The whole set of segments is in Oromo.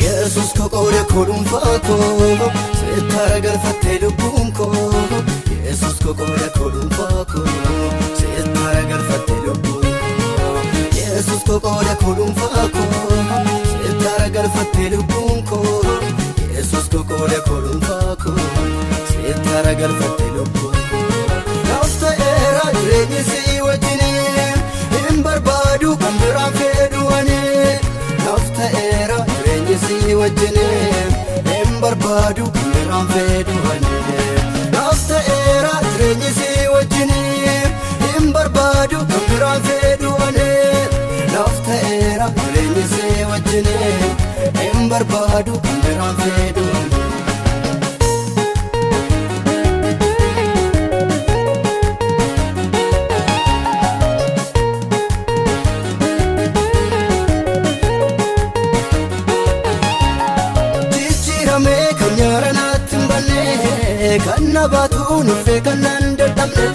Yesus koo qooda koo dhuunfaa koo seettara galfattee lubbuun koo. Yesus koo qooda koo dhuunfaa koo seettara galfattee lubbuun koo. Yesus koo qooda koo dhuunfaa koo seettara galfattee lubbuun koo. Yesus koo qooda koo dhuunfaa koo seettara galfattee lubbuun koo. Naaf ta'eera jireenyi si wajjiniin hin barbaadu kan biraan fedhu ani. Naaf ta'eera jireenyi si wajjiniin hin barbaadu kan biraan fedhu ani. Naaf ta'eera jireenyi si wajjiniin hin barbaadu kan biraan fedhu ani. Naaf ta'eera jireenyi si wajjiniin hin barbaadu kan biraan fedhu ani. Jijjiiramee kan nyaara naatti hin banne, kan na baatu nuffee kan naan dadhabne.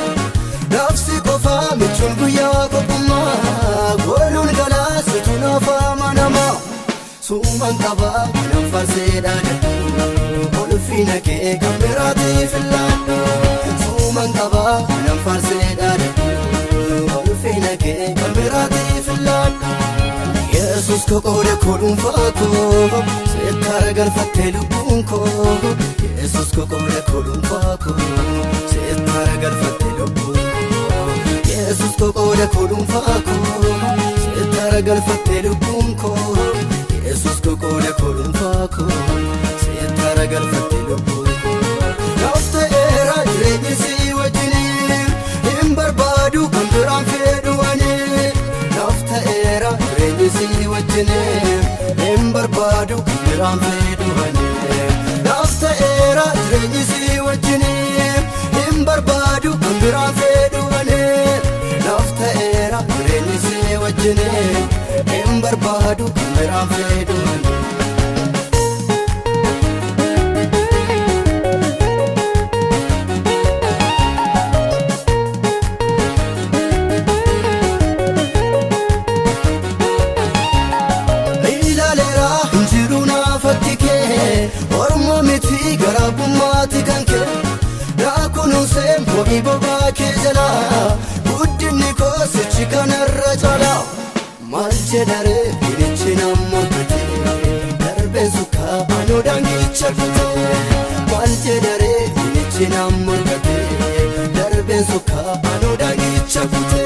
Nafsi qofaa michuun guyyaa qophummaa gooluun galaasitu naaf amanama. Suuman qabaa kanan farsee dhaadadhu, ulfina kee kan biraatiif hin laadhu. Suuman qabaa kanan farsee dhaadadhu, ulfina kee kan biraatiif hin laadhu. Yesus koo qooda koo dhuunfaa koo seettara galfattee lubbuun koo. Yesus koo qooda koo dhuunfaa koo seettara galfattee lubbuun koo. Yesus koo qooda koo dhuunfaa koo seettara galfattee lubbuun koo. Yesus koo qooda koo dhuunfaa koo seettara galfattee lubbuun koo. Naaf ta'eera jireenyi si wajjiniin hin barbaadu kan biraan fedhu ani. Naaf ta'eera jireenyi si wajjiniin hin barbaadu kan biraan fedhu ani. Naaf ta'eera jireenyi si wajjiniin hin barbaadu kan biraan fedhu ani. Naaf ta'eera jireenyi si wajjiniin hin barbaadu kan biraan fedhu ani. Ilaaleera hin jiru naafatti kee, orma miti garaabummaati kan kee. Naa kunuunsee mo'ii bobaa kee jala, guddinni koo sichi kanarra caala. Maal jedharee binichi nan morkate, darbeen sukkaa anuu daangicha kute. Maal jedharee binichi nan morkate, darbeen sukkaa anuu daangicha kute.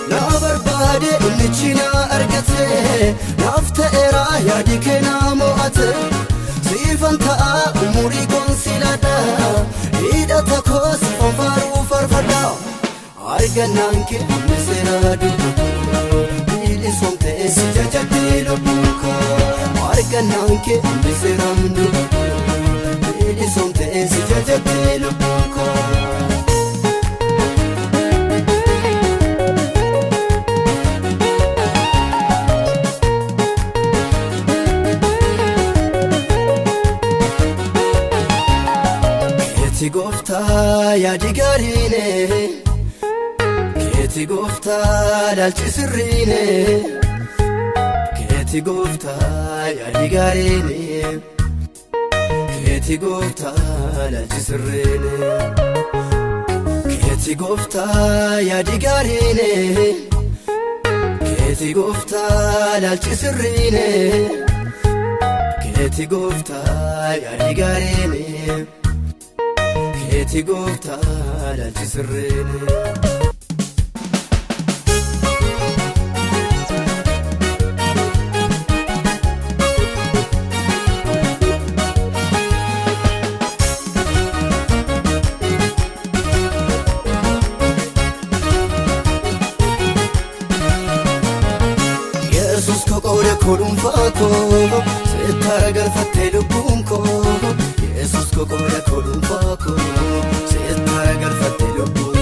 Na barbaade innichi na argate, naaf ta'eera yaadi kee na mo'ate. Siifan ta'a umurii koon siladha, hidhata koo siifan faaruu farfadha. Argannaan kee hammi seera dubbatu, bilisomtee si jajatti lubbuun koo. Argannaan kee hammi seera dubbatu, bilisomtee si jajatti lubbuun koo. Keeti gooftaa yaadi gaariine, keeti gooftaa laalchi sirriine. Keeti gooftaa yaadi gaariine, keeti gooftaa laalchi sirriine. Keeti gooftaa yaadi gaariine, keeti gooftaa laalchi sirriine. Keeti gooftaa yaadi gaariine, keeti gooftaa laalchi sirriine. koo dhuunfaa koo seettara galfattee lubbuun koo Yesuus koo qooda koo dhuunfaa koo seettara galfattee lubbuun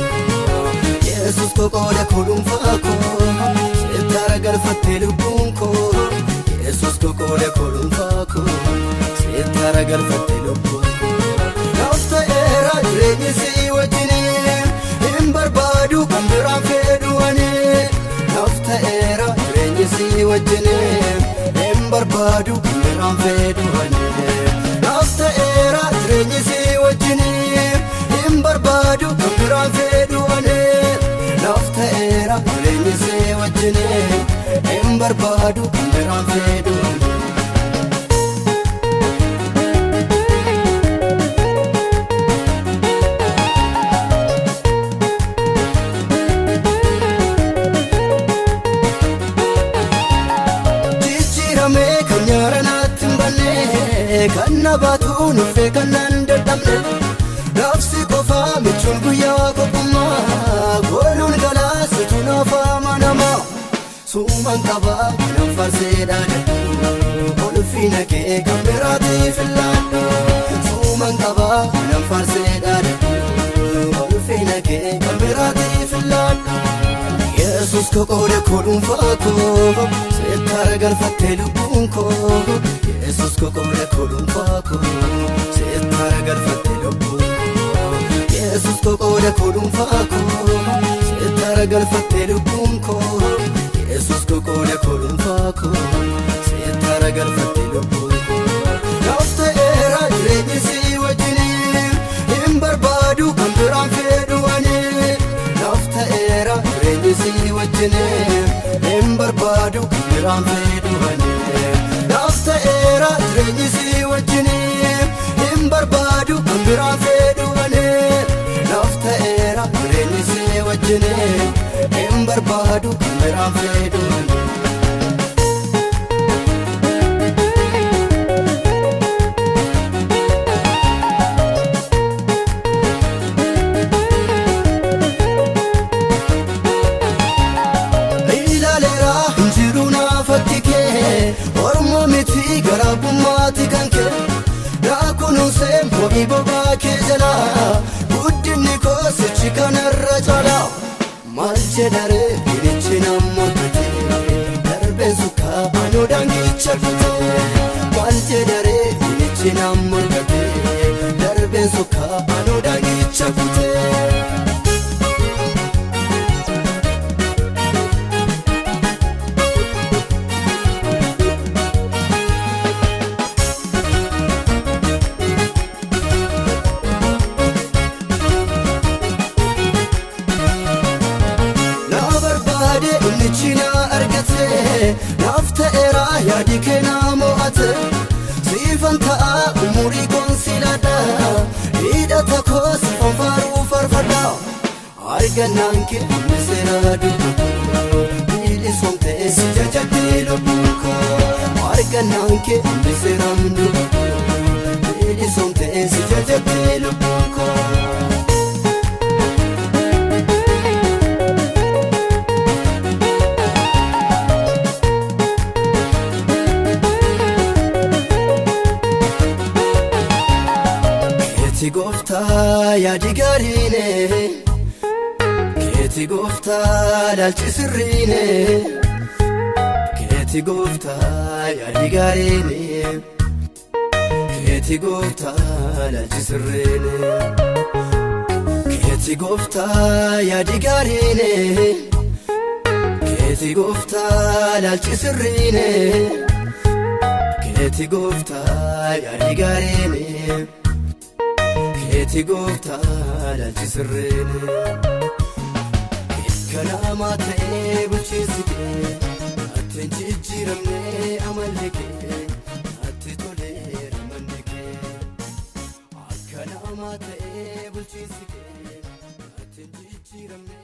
koo Yesuus koo qooda koo dhuunfaa koo seettara galfattee lubbuun koo Yesuus koo qooda koo dhuunfaa koo seettara galfattee lubbuun koo Naaf ta'eera jireenyi si wajjiniin hin barbaadu kan biraan fedhu ani naaf ta'eera jireenyi si wajjiniin hin barbaadu kan biraan fedhu ani naaf ta'eera jireenyi si wajjiniin hin barbaadu kan biraan fedhu ani naaf ta'eera jireenyi si wajjiniin hin barbaadu kan biraan fedhu ani. Jijjiiramee kan nyaara naatti hin banne kan na baatu nuffee kan naan dadhabne nafsi qofaa michuun guyyaa qophummaa gooluun galaasitu naaf amanama suuman qabaa kanan farsee dhaadadhu ulfina kee kan biraatiif hin laadhu suuman qabaa kanan farsee dhaadadhu ulfina kee kan biraatiif hin laadhu. Yesuus koo qooda koo dhuunfaa koo seettara galfattee lubbuun koo Yesuus koo qooda koo dhuunfaa koo seettara galfattee lubbuun koo Yesuus koo qooda koo dhuunfaa koo seettara galfattee lubbuun koo Yesuus koo qooda koo dhuunfaa koo seettara galfattee lubbuun koo Naaf ta'eera jireenyi si wajjiniin hin barbaadu kan biraan fedhu ani naaf ta'eera jireenyi si wajjiniin hin barbaadu kan biraan fedhu ani naaf ta'eera jireenyi si wajjiniin hin barbaadu kan biraan fedhu ani naaf ta'eera jireenyi si wajjiniin hin barbaadu kan biraan fedhu ani. Ilaaleera hin jiru naaf akki kee Orma miti garaa gummaati kan kee Naa kunuunsee mo'ii bobaa kee jala Guddinni koo sichi kanarra caala Maal jedharee binichi nan morkate Darbeen sukkaa anoo daangicha kutee Maal jedharee binichi nan morkate Darbeen sukkaa anoo daangicha kutee. Na barbaade innichi na argate naaf ta'eera yaadi kee na mo'ate siifan ta'a umurii koon siladha hidhata koo siifan faaruu farfadha argannaan kee inni seera dubbatu bilisomtee si jajatti lubbuun koo argannaan kee inni seeraan dubbatu bilisomtee si jajatti lubbuun koo. Keeti gooftaa yaadi gaariine Keeti gooftaa laalchi sirriine Keeti gooftaa yaadi gaariine Keeti gooftaa laalchi sirriine Keeti gooftaa yaadi gaariine Keeti gooftaa laalchi sirriine Keeti gooftaa yaadi gaariine Keeti gooftaa laalchi sirriine Kanaamaa ta'ee bulchiinsi kee ati hin jijjiiramne amalli kee ati toleera manni kee akka namaa ta'ee bulchiinsi kee ati hin jijjiiramne.